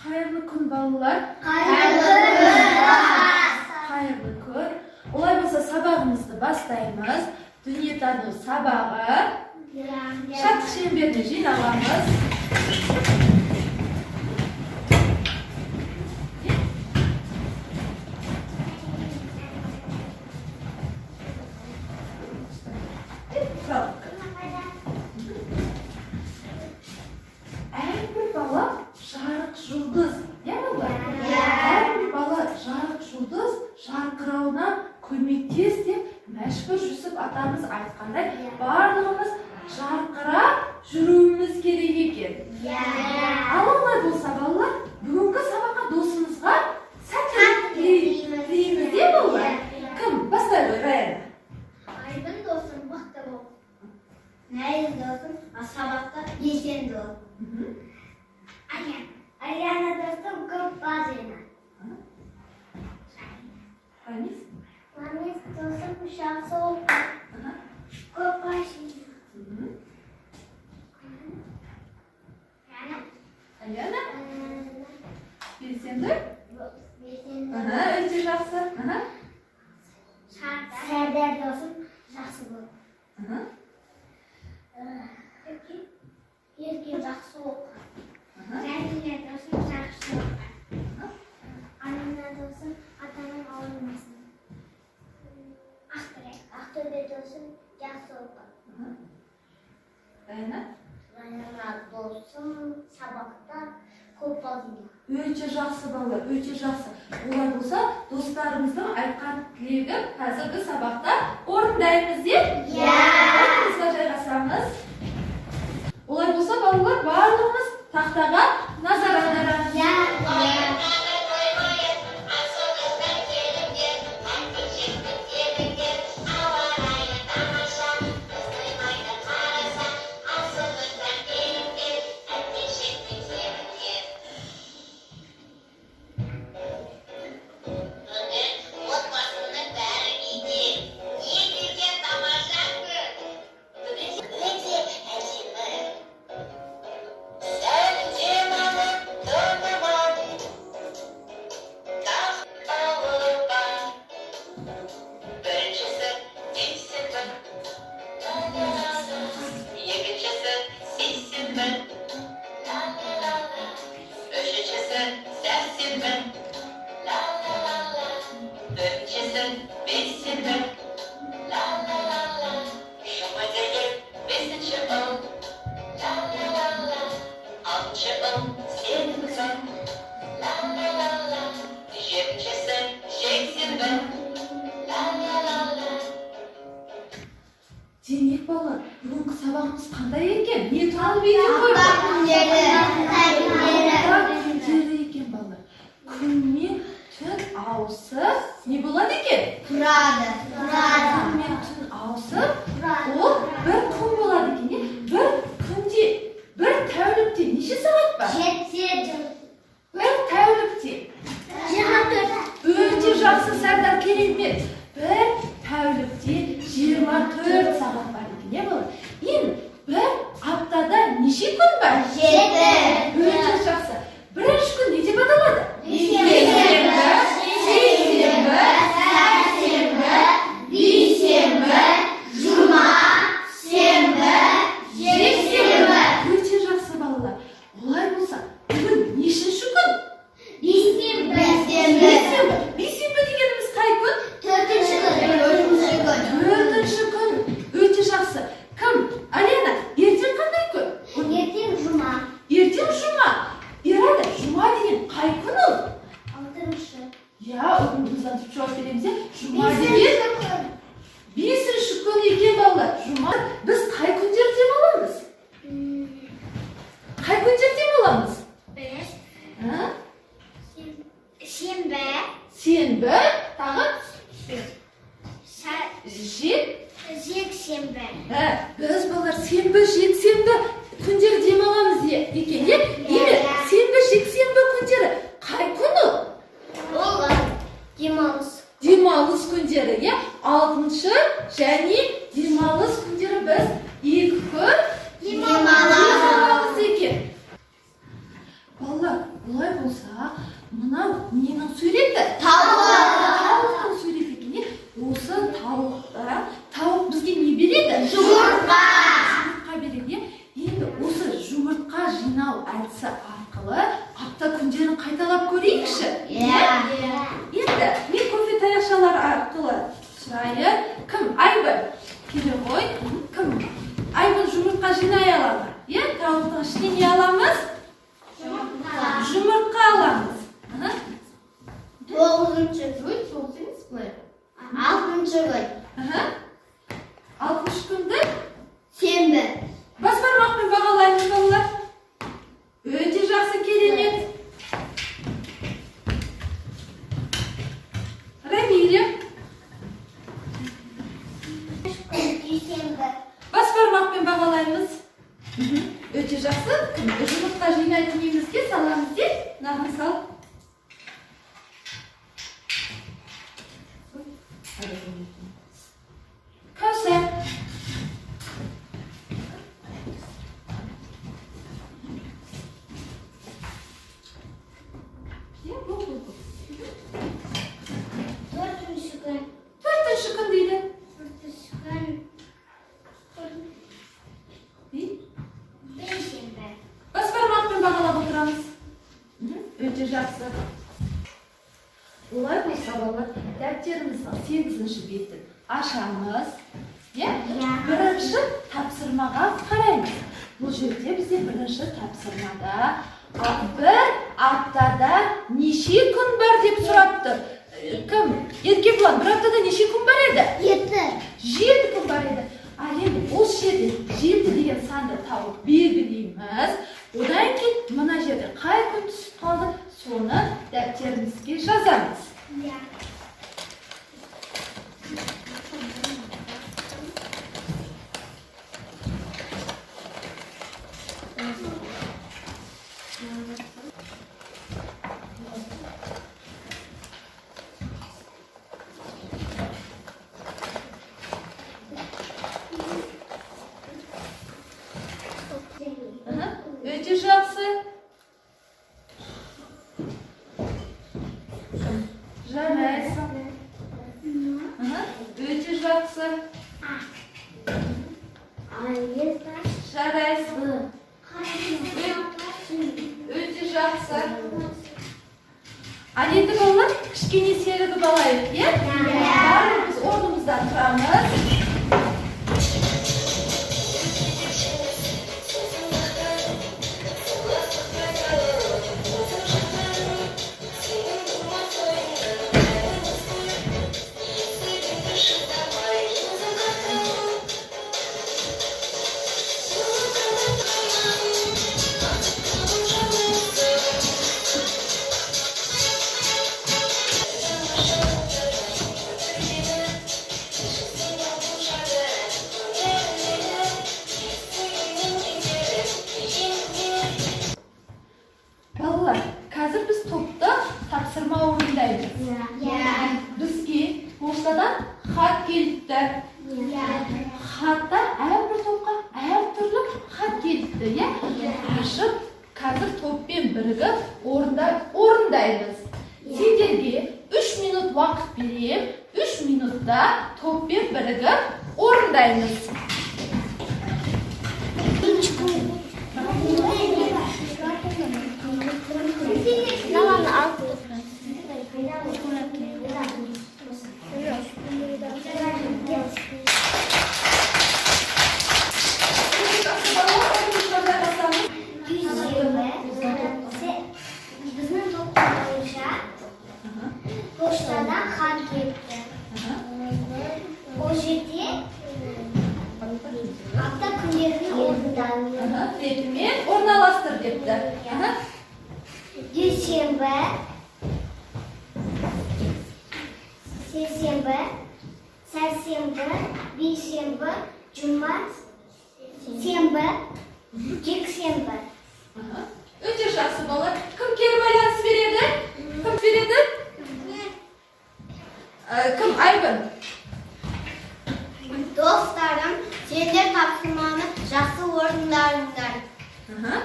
Қайырлы күн, балалар! Қайырлы күн! Қайырлы күн! Олай болса, сабағымызды бастаймыз. Дүниетану сабағы. Шаттық шеңберіне жиналамыз. Әрбір бала жарық жұлдыз, иә, балалар? Иә. Әрбір бала жарық жұлдыз, жарқырауына көмектес деп Мәшһүр Жүсіп атамыз айтқандай, барлығымыз жарқырап жүруіміз керек екен. Ал олай болса, балалар, бүгінгі сабаққа досымызға сәттілік тілейміз, иә, балалар? Кім бастай ғой? Раяна. Айдын досым, мықты бол. Нәйіз досым, сабақта белсенді бол. Аяна досым, көп бал жина. Рамис. Рамис досым, жақсы оқы. Көп бал жина. Аяна белсенді. Белсенді. Өте жақсы. Сәрдер досым, жақсы бол. Ерке, жақсы оқы. Жәмилә досым, жақсы оқы. Амина досым, атаның ауырмасын. Ақтөбе. Ақтөбе досым, жақсы оқы. Раяна. Раяна досым, сабақта көп бал жина. Өте жақсы, балалар, өте жақсы. Олай болса, достарымыздың айтқан тілегін қазіргі сабақта орындаймыз, иә? Иә. Орнымызға жайғасамыз. Олай болса, балалар, барлығымыз тақтаға назар аударамыз. Иә. Отбасының бәрі үйде. Не деген тамаша күн! Бүгін өте әдемі. Сәлем алып тұрмын. Тақталыға. Біріншісі дүйсенбі. Екіншісі сейсенбі. Үшіншісі сәрсенбі. Төртіншісі бейсенбі. Жұма деген бесінші ұл. Алтыншы ұл сенбі. Жетіншісі жексенбі. Демек, балалар, бүгінгі сабағымыз қандай екен? Не туралы видео көрдік? Күндері. Апта күндері екен, балалар. Күн мен түн ауысып не болады екен? Тұрады. Тұрады. Күн мен түн ауысып, ол бір күн болады екен, иә? Бір күнде, бір тәулікте неше сағат бар? Жеті. Бір тәулікте. 24. Өте жақсы, Сәрдар, керемет. Бір тәулікте 24 сағат бар екен, иә, балалар? Енді бір аптада неше күн бар? Жеті. Өте жақсы. Бірінші күн не деп аталады? Дүйсенбі. Сейсенбі, Сәрсенбі, бейсенбі, жұма, сенбі, жексенбі. Өте жақсы, балалар. Олай болса, бүгін нешінші күн? Бейсенбі. Бейсенбі. Бейсенбі дегеніміз қай күн? Төртінші күн. Төртінші күн. Төртінші күн. Өте жақсы. Кім? Алена, ертең қандай күн? Ертең жұма. Ертең жұма. Ирада, жұма деген қай күн ол? Алтыншы. Иә, орнымыздан тұрып жауап береміз, иә. Жұма деген күн. бесінші күн екен, балалар. Жұма. Біз қай күндері демаламыз? Қай күндері демаламыз? Біз А? сенбі, Сенбі, тағы жек. жексенбі. Ә, біз, балалар, сенбі, жексенбі күндері демаламыз екен, иә? Демек, сенбі, жексенбі күндері қай күн ол? Ол демалыс. Демалыс күндері, иә? Алтыншы және демалыс күндері біз 2 күн Демаламыз. демаламыз екен. Балалар, олай болса, Жайы. Кім? Айбын, келе ғой. Кім? Айбын жұмыртқа жинай ала ма? Иә, тауықтың ішіне не аламыз? Жұмыртқа аламыз. Аха. Тоғызыншы. Ой, тоғыз емес, былай. Алтыншы күн. Аха. Алтыншы күнді Сенбі. бас бармақпен бағалаймыз, балалар. Өте жақсы, керемет. Рамиля. Дүйсенбі. Бас бармақпен бағалаймыз. Өте жақсы. Кім жұмыртқа жинайтын немізге саламыз де, мынаған сал. Кәусар. Иә, бұл, бұл, бұл. Төртінші күн. Төртінші күн дейді. Төртінші күн. И? Бейсенбі. Бас бармақпен бағалап отырамыз. Өте жақсы. Олай болса, балалар, дәптеріміздің сегізінші бетін ашамыз. Иә? Иә. Бірінші тапсырмаға қараймыз. Бұл жерде бізде бірінші тапсырмада бір аптада неше күн бар деп сұрап тұр. Кім? Еркебұлан, бір аптада неше күн бар еді? Жеті. 7 күн бар еді. Ал енді осы жерде 7 деген санды тауып белгілейміз. Одан кейін мына жерде қай күн түсіп қалды, соны дәптерімізге жазамыз. Иә. Аха, өте жақсы. Кім? Жарайсың. Аха, өте жақсы. Жарайсың. Өте жақсы. Ал енді, балалар, кішкене серігіп алайық, иә? Барлығымыз орнымыздан тұрамыз. Балалар, қазір біз топта тапсырма орындаймыз. Бізге поштадан хат келіпті. Хатта әрбір топқа әртүрлі хат келіпті, иә? Ашып, қазір топпен бірігіп орындаймыз. Сендерге 3 минут уақыт беремін. 3 минутта топпен бірігіп орындаймыз. Мынаны алып. Балалар, орнымызға жайғасамыз. Дүйсенбі. Біздің топ бойынша поштадан хат келіпті. Ол жерде апта күндерінің орындалуы. Аха, ретімен орналастыр депті. Аха. Дүйсенбі, сейсенбі, сәрсенбі, бейсенбі, жұма, сенбі, жексенбі. Аха. Өте жақсы, балалар. Кім кері байланыс береді? Кім береді? Кім? Айбын. Достарым, сендер тапсырманы жақсы орындадыңдар. Аха.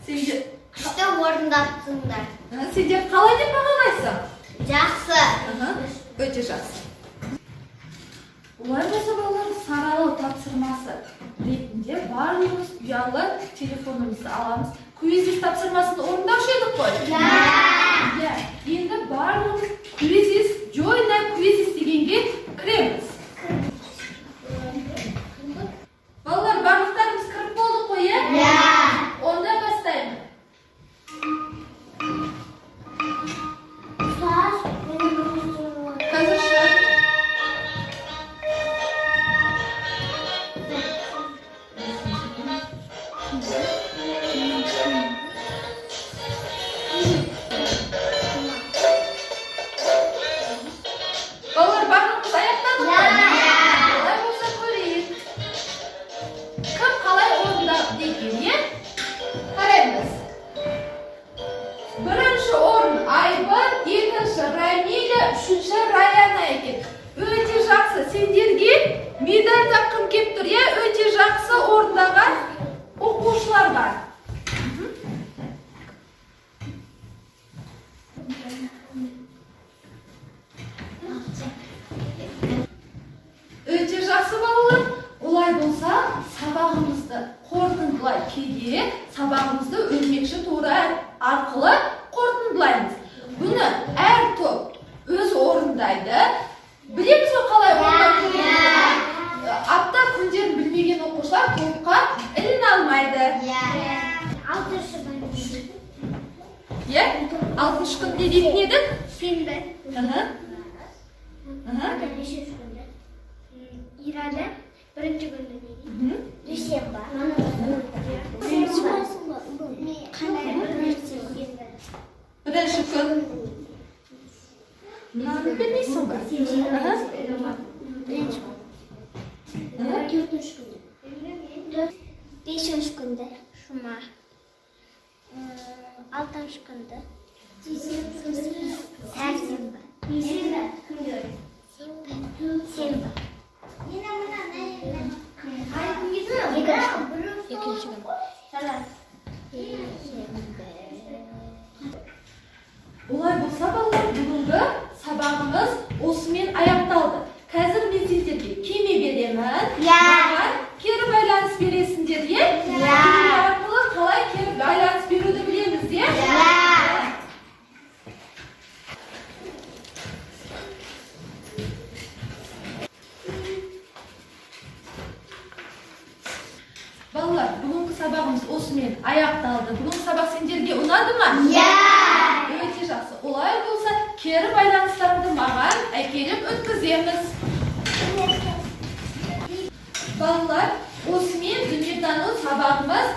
Сендер, Күшті орындапсыңдар. Аха, сендер қалай деп бағалайсың? Жақсы. Аха, өте жақсы. Олай болса, балалар, саралау тапсырмасы ретінде барлығымыз ұялы телефонымызды аламыз. Quizizz тапсырмасын орындаушы едік қой. Иә. Иә. Енді барлығымыз Quizizz, join на Кейде сабағымызды өрмекші торы арқылы қорытындылаймыз. Бұны әр топ өзі орындайды. Білеміз ғой қалай орындау керектігін. Апта күндерін білмеген оқушылар топқа іліне алмайды. Алтыншы күн. Иә, алтыншы күн не дейтін едік? Сенбі. Мхм. Нешінші күнді? Ирада бірінші күнді не дейді? Дүйсенбі. Қандай бірінші? Бірінші күн. Мынаны білмейсің ба? Бірінші күн. Төртінші күнді. Бесінші күнді. Жұма. Алтыншы күнді. Сәрсенбі. Сенбі. Сенбі. Екінші күн. Екінші күн. Олай болса, балалар, бүгінгі сабағымыз осымен аяқталды. Қазір мен сендерге кеме беремін. Иә. Маған кері байланыс бересіңдер, иә? Иә. Кеме арқылы қалай кері байланыс беруді білеміз, иә? Иә. Балалар, бүгінгі сабағымыз осымен аяқталды. Бүгінгі сабақ сендерге ұнады ма? Иә. Өте жақсы. Олай болса, кері байланыстарыңды маған әкеліп өткіземіз. Балалар, осымен дүниетану сабағымыз